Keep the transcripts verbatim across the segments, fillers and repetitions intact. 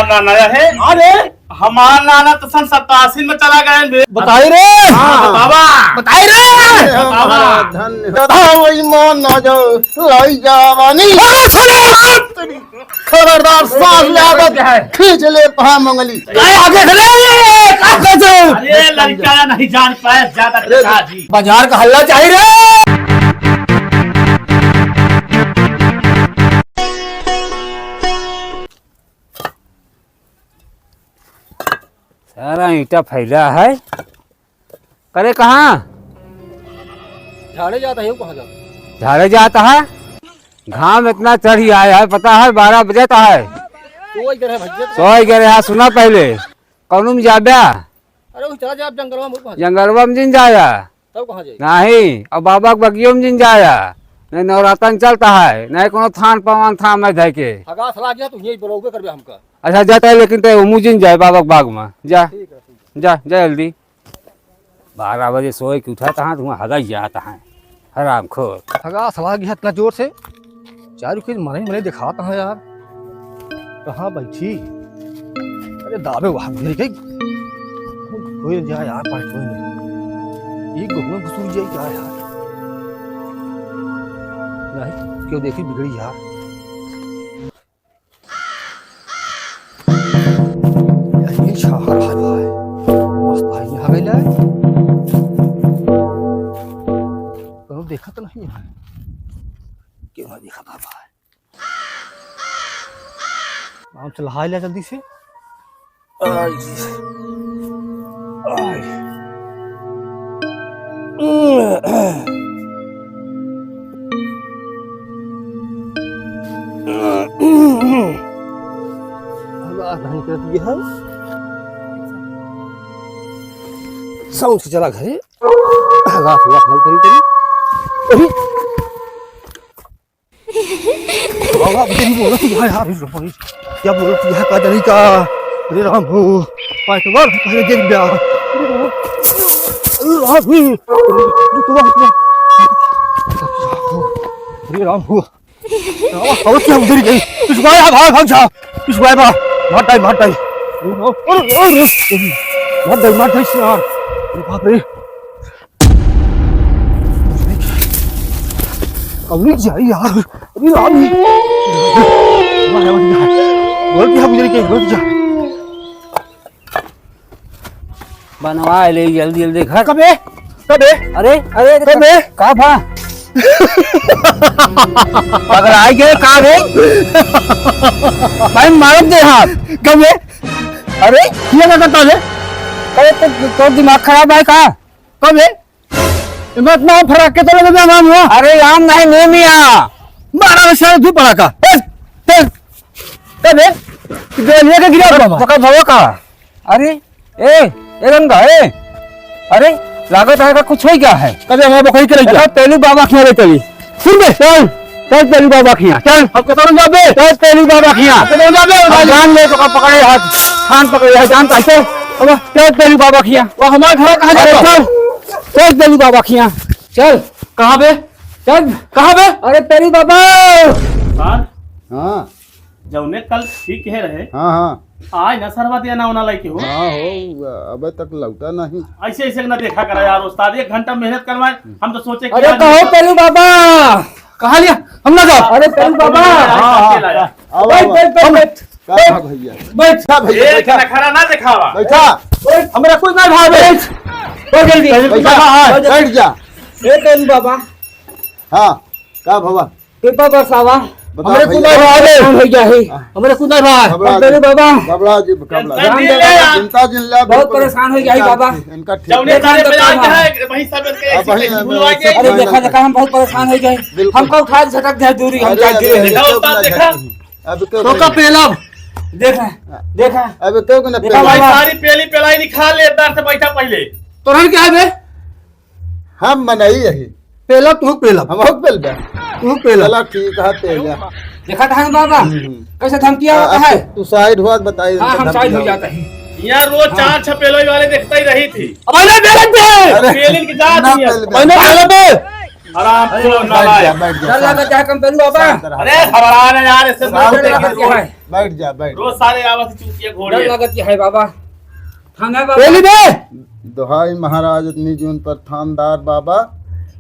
नाना है। अरे, हमार नाना तो सन सत्तासी में चला गए बे। बताई रे। हाँ, बाबा। बताई रे। बाबा। धन्य। दादा, वही मान ना जाओ, लाई जवानी। अरे, सुनो, खबरदार, सांस ले आदत खींच ले पहा मंगली। काय आगे से रे? का कर दो? अरे, लड़का नहीं जान पाए, ज्यादा अरे, पिताजी। बाजार का हल्ला चाहिए रे। सारा ईंटा फैला है। करे कहाँ? झाड़े जाता है, कहाँ जाता? झाड़े जाता है। घाम इतना चढ़ी आया है, पता है, बारह बजे तो है। सोई गिरे भैया। सोई गिरे, हाँ, सुना पहले। कौनो में जाब्या? अरे, वो चला जाब जंगलवा में, कहाँ जाब? जंगलवा में जिन जाया। तब कहाँ जाई? नहीं, अब बाबा के बगियो में जिन जाया। नहीं, नवरातन चलता है, नहीं कोनो थान पवन थान में धै के। हगास लाग गया, तू यही बलौबे करबे हमका। अच्छा, जा तै, लेकिन तै उमू जिन जाए बाबा के बाग में। जा, ठीक है, ठीक है। जा, जा जल्दी। बारह बजे सोए के उठा तहाँ, तुम हगा जाता है। हरामखोर। हगास लाग गया इतना जोर से। चारू के मने मने दिखाता है यार। कहाँ बैठी? अरे दाबे वहाँ गिर गई। कोई जाए यार, पास कोई नहीं। ये गुफा में घुस जाए क्या यार? नहीं, क्यों देखी बिगड़ी यार। यही शहर है भाई। मस्त है, यहाँ गइला है। कौनो देखत नहीं है। क्यों ना देखत है भाई? आराम से नहाई ले जल्दी से। आई। आई। हवा नहीं करती है। साउंड से चला घरे। हवा, हवा, हवा करी, करी। अरे। बाबा, अभी तेरी बोलत ही है यार, अरे राम, क्या बोलत ही है, का जानी का? अरे राम हो, पाँच बार पहले गिर गया। अरे राम, अरे राम हो, अरे राम हो, अरे राम हो। बाबा, और क्या उधर ही गई? पिछुआया, भाग, भाग जा, पिछुआया बा, मार डाई, मार डाई। अरे, अरे, अरे, मार डाई, मार डाई, यार। अरे बाप रे। कौनी जाई यार? अरे राम। बोल दिया मुझे के, बोल दिया। बनवा ले जल्दी जल्दी घर। कबे? कबे? अरे, अरे, अरे, कबे? का भा? पगलाई गए का रे? भाई मारत दे हाथ। कबे? अरे? ये का करता रे? अरे तो, तो दिमाग खराब है का? कबे? मैं इतना फराक के तो लगे आम हुआ। अरे आम नहीं, नीम या। मारा रे सारे धूप पड़ा का। ए, ए, ए बे, ये के गिरा बाबा। पकड़ भवा का। अरे, ए, ए रंगा, ए। अरे, लागत है का कुछ हो गया है। कबे हमारा बकरी के लेके देखा, तेलू बाबा खिया ले चली। सुन बे, चल, चल तेलू बाबा खिया, चल। अब कतरन जाबे? चल तेलू बाबा खिया। कतरन जाबे? अब जान ले तो का पकड़े हाथ, कान पकड़े हाथ, जान कैसे? अब चल तेलू बाबा खिया। वो हमारे घर कहाँ अरे जाता? चल, चल तेलू बाबा खिया, चल। कहाँ बे? चल। कहाँ बे? अरे तेलू बाबा। हाँ? हाँ। जौने कल ठीक कहे रहे। हाँ, हाँ। आज ना सरवा दिया ना ओना लइके हो। हाँ हो, अबे तक लौटा नहीं। ऐसे, ऐसे ना देखा करा यार उस्ताद, एक घंटा मेहनत करवाए, हम तो सोचे कि अरे आज कहो तेलू बाबा। कहाँ लिया? हम ना जाओ। अरे तेलू बाबा। हाँ, हाँ, हाँ। आओ, बैठ, आओ। बैठ, बैठ, हम बैठ। का बैठ। भा भैया? बैठ। का भैया, एक बैठा। नखरा ना दिखावा। बैठा। बैठ। हमरा कुछ ना भावे। बैठ। बैठ जल्दी। बैठा, हाँ, बैठ जा। ए तेलू बाबा। हाँ, का भवा? कृपा बरसावा। बताओ हमरे भैया। कुदार भाई परेशान हो गया है। हाँ। हमरे कुदार भाई। घबरा तेरे जिन, बाबा। घबरा जिन, घबरा जिन। टेंशन जान जिन दे ले बाबा, यार। चिंता जिन ले, बहुत बिल्कुल। परेशान हो गया है इनका, बाबा। इनका ठीक जौने है। सारे इनका मिला काम है। है, वही सब इनके अब ऐसे वही कैसे हम भुलवा के? सब अरे देखा, देखा, हम बहुत परेशान हो गए। बिल्कुल। हमको उठा के झटक दे दूरी, हम अरे, जाके अरे, रहे। देखा अरे, उस्ताद, अरे, देखा। अब तो तो का पेलब? देख रहे, देख रहे। अब तो के ना देखा पेलब? भाई, बाबा। सारी पेली पेलाई निकाल ले, इधर से बैठा पहले। तोरन क्या है बे? हम मनई यही। पेला तू पेला। हम हो पेल बे। तू पेला। चला ठीक है, पेला। देखा था ना बाबा? हम्म। कैसे धमकी आ, आता अब है? तू साइड हुआ, बताइए, हाँ, इनका हम धमकी साइड हो आ। जाता है। यहाँ रोज हाँ। चार छह पेलोई वाले देखता ही रही थी। अब आइए, बेलत दे। अरे, पेलिन की जात ना नहीं है। पेल बे। मैंने पेला बे। हराम अरे, खोर बैठ जा, नालायक। बैठ जा, डर शांत लागत रह। है कंपनी बाबा। शांत रह। अरे, घबरा ना यार, इससे शांत डर रह। लागत है। बैठ जा, बैठ। रोज सारे आवत चूतिया घोड़े। डर लागत है बाबा। थाना बाबा। बोली बे। दोहाई महाराज, इतनी जून पर थानदार बाबा,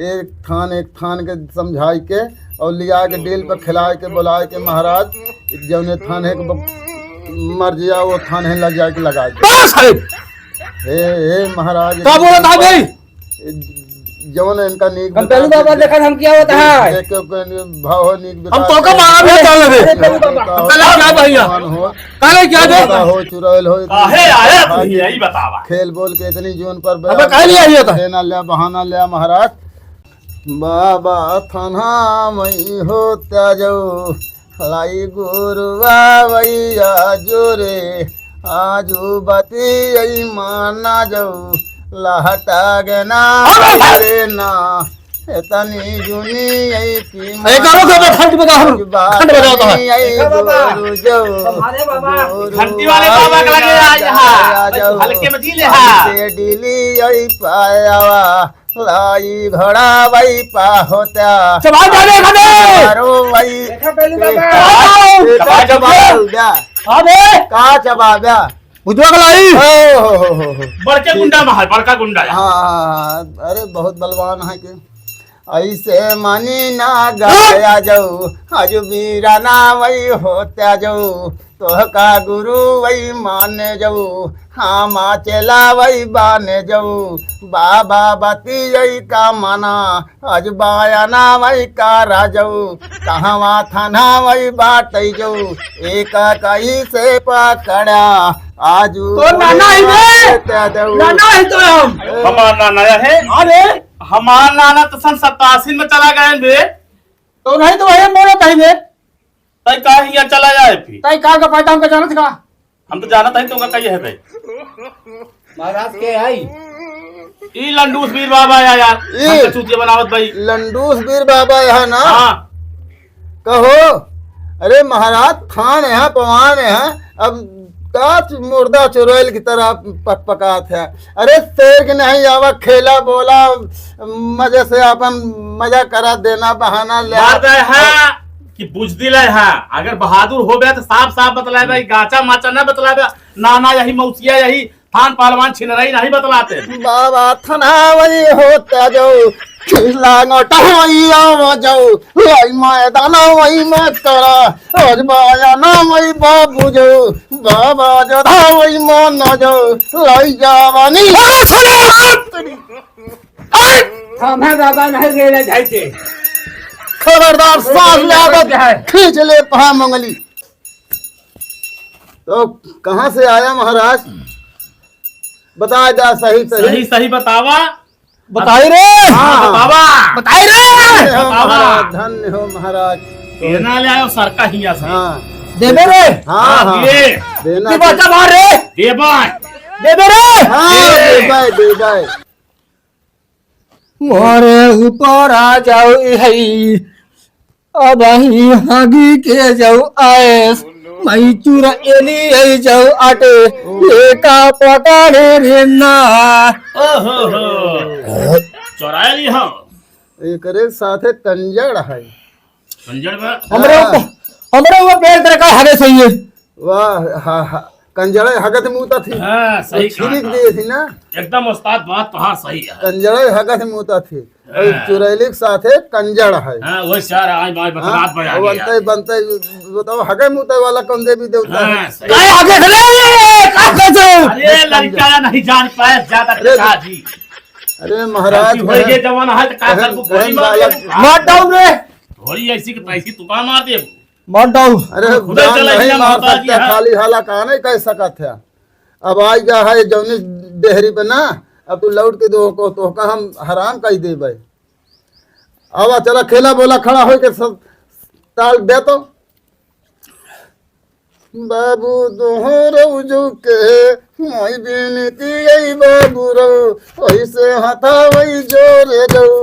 एक थान, एक थान के समझाई के और लिया के डील पर खिलाए के, बुलाए के महाराज, जौने थान है के ब-, मर जिया, वो थान है लग जाए के लगा दे। बस है। हे, हे महाराज, का बोलत है भाई? जवन इनका नीक हम पहलू विकास बाबा देखे। देखत हम क्या होता है? देख के ओकर भाव हो नीक हम विकास तोका हो। मारा भी चल रे। अरे पहलू बाबा। का हो, हम चला क्या भैया? भगवान हो, काहे क्या दे? का हो, चुड़ैल हो, काहे आया तू भाई। यही बतावा। खेल बोल के इतनी जून पर अबे काहे नहीं आई होता? देना लिया, बहाना लिया महाराज। बाबा थाना मई होत्या जाऊ, लाई गुरुआ वैया जोरे, आजू बती यही माना जाऊ, लहटा गे ना अबे! रे ना, इतनी जूनी यही की अरे करो, करो, खंड बजाओ, खंड बजाओ तो है। यही देखो बाबा, गुरु जाऊ, तुम्हारे बाबा। गुरु घंटी वाले बाबा के लगे आ यहाँ। आ जाऊ। हल्के में जी ले, हाँ। से डीली यही पायावा। लाई घोड़ा वही पा होता। चबा डाले खने। मारो वही। देखा पहलू बाबा। चबा, चबा, चबा। अबे। का चबा बे? बुझवा के लाई। ओ हो हो हो हो। बड़के गुंडा में है, बड़का गुंडा है। हाँ, हाँ, हाँ, अरे बहुत बलवान है के। ऐसे मानी ना गाया जाऊ, आज वीरा ना वही होत्या जाऊ। तोहका गुरु वही माने जाऊ, हामा चेला वही बाने जाऊ। बाबा बती यही का माना, अजबाया ना वही का राजऊ। कहवा थाना वही बाटई जाऊ, एक कही से पकड़ा। आजू तो नाना ही बे। नाना ही तो हम। हमार नाना है। अरे। हमार नाना तो सन सतासी में चला गए बे। तो नहीं तो वही मोड़ा कहीं बे। तई का हियाँ चला जाए फिर? तई का का फायदा हमका जानत का? हम तो जानत हई तोका कही है बे। महाराज के आई? ई लंडूस बीर बाबा आया यार। ई हमका चूतिया बनावत भाई। लंडूस बीर बाबा यहाँ ना? हाँ। कहो, अरे महाराज, थान यहाँ, पवान यहाँ, अब का चु-, मुर्दा चुड़ैल की तरह पकपकात है। अरे शेर के नहीं आवा, खेला बोला, मजे से अपन मजा करा, देना बहाना ले। बात है, हाँ, कि बुजदिल है, हाँ। अगर बहादुर हो गया तो साफ साफ बतलाए बा, गाचा माचा ना बतलाए बा, नाना यही, मौसिया यही, थान पहलवान छिनरई नहीं बतलाते। बाबा थाना वही होता जाऊ, खिसला गोटा वही आवा जाऊ, लाई मैदाना वही मत करा, आज बाया ना वही बाबू जाऊ, बाबा जोधा वही मान ना जाऊ, लाई जवानी। अरे सुनो! हमें बाबा नहीं गेले जाइते। खबरदार, सांस ले आदत है। खींच ले पहा मंगली। तो कहाँ से आया महाराज? बताए दा सही सही। सही सही बतावा। बताई रे। हाँ, हाँ। बतावा। बताई रे। धन्य हो बतावा। महाराज, धन्य हो महाराज। ये ना ले आयो सरका हिया से। हाँ। देबे रे। हाँ, हाँ, हाँ। दे। देना। तू बच्चा मार रे। देबा। देबे रे। हाँ, दे। देबे, देबे। मोरे ऊपर आ जाओ, ई है। अब ही हागी के जाओ आएस, मैं चुरा एली आई जाओ आटे, लेका पकड़े रे ना। ओहो हो। चुरा एली हम। एकरे साथे कंजड़ है। कंजड़ बा? हमरे हाँ। ऊपर, हमरे ऊपर पेड़ तरह का हगे सही है। वाह, हा, हा। कंजड़े हगत मूता थी। हाँ, सही वो छिड़क कहा। दिए थी ना। एकदम उस्ताद, बात तोहार सही है। कंजड़े हगत मूता थी। और हाँ। चुड़ैली के साथे कंजड़ है। हाँ, वो सारा आज बाय हाँ, बतलात बजा वो दिया। बनते, बनते, बताओ, हगे मूते वाला कौन देवी देवता है? हाँ, सही। काय हगे रे? का कहते हो? अरे, लड़का नहीं जान पाए, ज्यादा अरे, पिता जी। अरे, महाराज, गलती हो गई, जमाना है, तो का बहन, करबो? गोली बहन मार बालक। दे। मार डाउन रे। थोड़ी ऐसी की तैसी तुका मार दे। मार डाउन। अरे, खुदे जान चले नहीं गया मार माता जी, सकते, हाँ। खाली हाला कहा नहीं कह सकत है। अब आई जा है जौनी डेहरी पे ना, अब तू लौट के दो को, तो का हम हराम कह देबे। आवा, चला, खेला बोला, खड़ा होके सब ताल दे तो। बाबू दोहरौ जो के, माई बिनती गई बाबू रो, ऐसे हथावई जोरे जाऊ।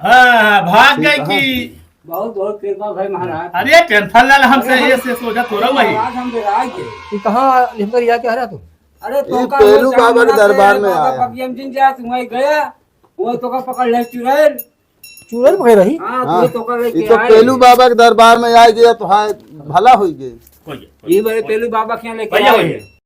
हाँ, हाँ, भाग ठीक गई है। कि बहुत बहुत कृपा भाई महाराज। अरे टेंशन ना ले हमसे, अरे हम, ये से सोचा तोरा वही। महाराज हम डरा गए। ये कहाँ लिख कर या क्या रहा तू? अरे ये तोका पेलू बाबा के दरबार में आया। पपियम सिंह जा, तू वहीं गया, वो तोका पकड़ ले चुड़ैल। चुड़ैल पकड़ रही? हाँ, हाँ, तू तोका लेके ये तो आए। पेलू बाबा के दरबार में आ गया तो हाँ, भला हो गए। कोई है, कोई ये है, बड़े कोई पेलू बाबा के यहाँ लेके भैया आए। कोई है।